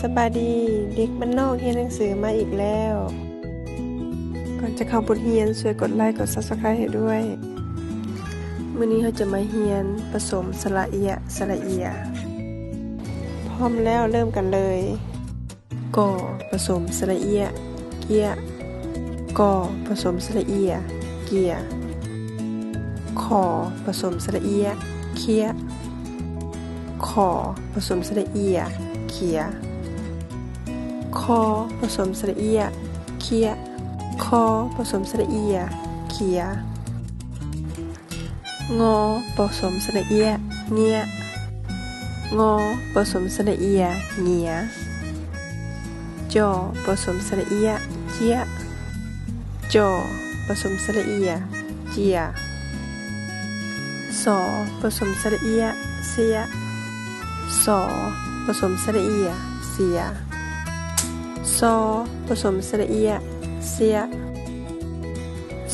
ສະບາຍດີ, ເດັກບ້ານນອກຮຽນໜັງສືມາອີກແລ້ວ. ກ່ອນຈະເຂົ້າບົດຮຽນ, ຊ່ວຍກົດໄລຄ໌ ກົດ Subscribe ໃຫ້ດ້ວຍ. ມື້ນີ້ເຮົາຈະມາຮຽນປະສົມສະຫຼະເອຍະ ສະຫຼະເອຍ. ພ້ອມແລ້ວ, ເລີ່ມກັນເລີຍ. ກໍ ປະສົມສະຫຼະເອຍະ ເກຍ. ກໍ ປະສົມສະຫຼະເອຍະ ເກຍ. ຂໍ ປະສົມສະຫຼະເອຍະ ເຄຍ. ຂໍ ປະສົມສະຫຼະເອຍະ ເຄຍ. ຄໍ ປະສົມສະຫຼະເອຍະ ເຄຍ. ຄໍ ປະສົມສະຫຼະເອຍະ ເຄຍ. ງໍ ປະສົມສະຫຼະເອຍະ ເງຍ. ງໍ ປະສົມສະຫຼະເອຍະ ເງຍ. ຈໍ ປະສົມສະຫຼະເອຍະ ເຈຍ. ຈໍ ປະສົມສະຫຼະເອຍະ ເຈຍ. ສໍ ປະສົມສະຫຼະເອຍະ ເຊຍ. ສໍ ປະສົມສະຫຼະເອຍະ ເຊຍ. ສໍ ປະສົມສະຫຼະເອຍະ ເຊຍ.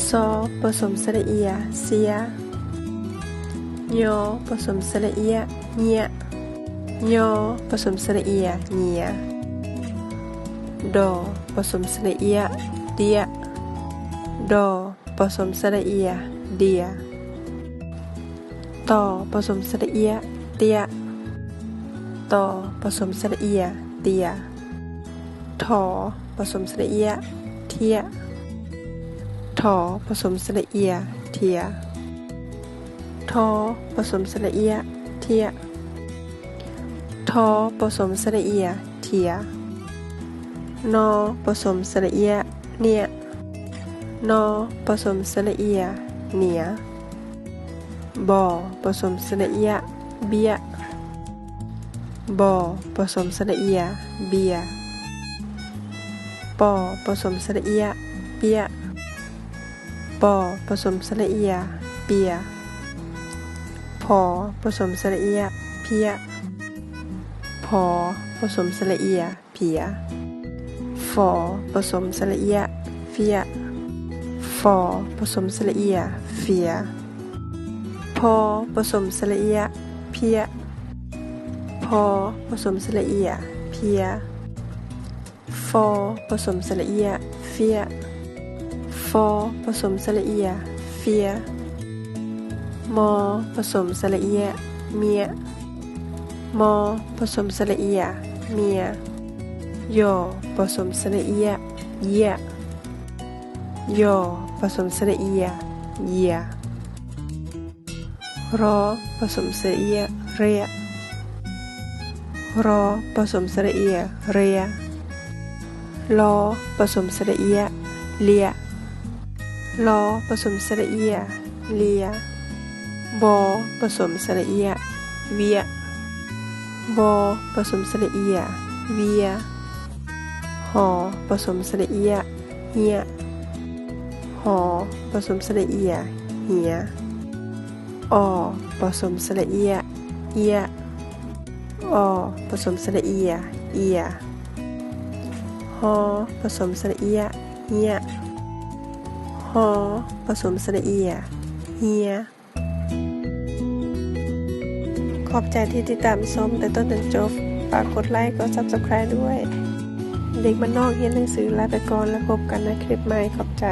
ສໍ ປະສົມສະຫຼະເອຍະ ເຊຍ. ຍໍ ປະສົມສະຫຼະເອຍະ ເຍຍ. ຍໍ ປະສົມສະຫຼະເອຍະ ເຍຍ. ດໍ ປະສົມສະຫຼະເອຍະ ເດຍ. ດໍ ປະສົມສະຫຼະເອຍະ ເດຍ. ຕໍ ປະສົມສະຫຼະເອຍະ ເຕຍ. ຕໍ ປະສົມສະຫຼະເອຍະ ເຕຍ. ທໍ ປະສົມສະຫຼະເອຍະ ເທຍ. ທໍ ປະສົມສະຫຼະເອຍະ ເທຍ. ທໍ ປະສົມສະຫຼະເອຍະ ເທຍ. ທໍ ປະສົມສະຫຼະເອຍະ ເທຍ. ນໍ ປະສົມສະຫຼະເອຍະ ເນຍ. ນໍ ປະສົມສະຫຼະເອຍະ ເນຍ. ບໍ ປະສົມສະຫຼະເອຍະ ເບຍ. ບໍ ປະສົມສະຫຼະເອຍະ ເບຍ. ປໍ ປະສົມສະຫຼະເອຍະ ເປຍ. ປໍ ປະສົມສະຫຼະເອຍະ ເປຍ. ຜໍ ປະສົມສະຫຼະເອຍະ ເພຍ. ຜໍ ປະສົມສະຫຼະເອຍະ ເພຍ. ຝໍ ປະສົມສະຫຼະເອຍະ ເຟຍ. ຝໍ ປະສົມສະຫຼະເອຍະ ເຟຍ. ພໍ ປະສົມສະຫຼະເອຍະ ເພຍ. ພໍ ປະສົມສະຫຼະເອຍະ ເພຍ. ຟໍ ປະສົມສະຫຼະເອຍະ ເຟຍ. ຟໍ ປະສົມສະຫຼະເອຍະ ເຟຍ. ມໍ ປະສົມສະຫຼະເອຍະ ເມຍ. ມໍ ປະສົມສະຫຼະເອຍະ ເມຍ. ຢໍ ປະສົມສະຫຼະເອຍະ ເຢຍ. ຢໍ ປະສົມສະຫຼະເອຍະ ເຢຍ. ຣໍ ປະສົມສະຫຼະເອຍະ ເຣຍ. ຣໍ ປະສົມສະຫຼະເອຍະ ເຣຍ. ລໍ ປະສົມສະຫຼະເອຍະ ເລຍ. ລໍ ປະສົມສະຫຼະເອຍະ ເລຍ. ບໍ ປະສົມສະຫຼະເອຍະ ເວຍ. ບໍ ປະສົມສະຫຼະເອຍະ ເວຍ. ຫໍ ປະສົມສະຫຼະເອຍະ ເຮຍ. ຫໍ ປະສົມສະຫຼະເອຍະ ເຮຍ. ອໍ ປະສົມສະຫຼະເອຍະ ເອຍ. ອໍ ປະສົມສະຫຼະເອຍະ ເອຍ. ຫໍ ປະສົມສະຫຼະເອຍະ ເຮຍ. ຫໍ ປະສົມສະຫຼະເອຍະ ເຮຍ. ຂອບໃຈທີ່ຕິດຕາມຊົມແຕ່ຕົ້ນຈົນຈົບ. ຝາກກົດໄລຄ໌ ກົດ Subscribe ດ້ວຍ. ເດັກບ້ານນອກຮຽນໜັງສືລາໄປກ່ອນ ແລ້ວພົບກັນໃນຄລິບໃໝ່. ຂອບໃຈ.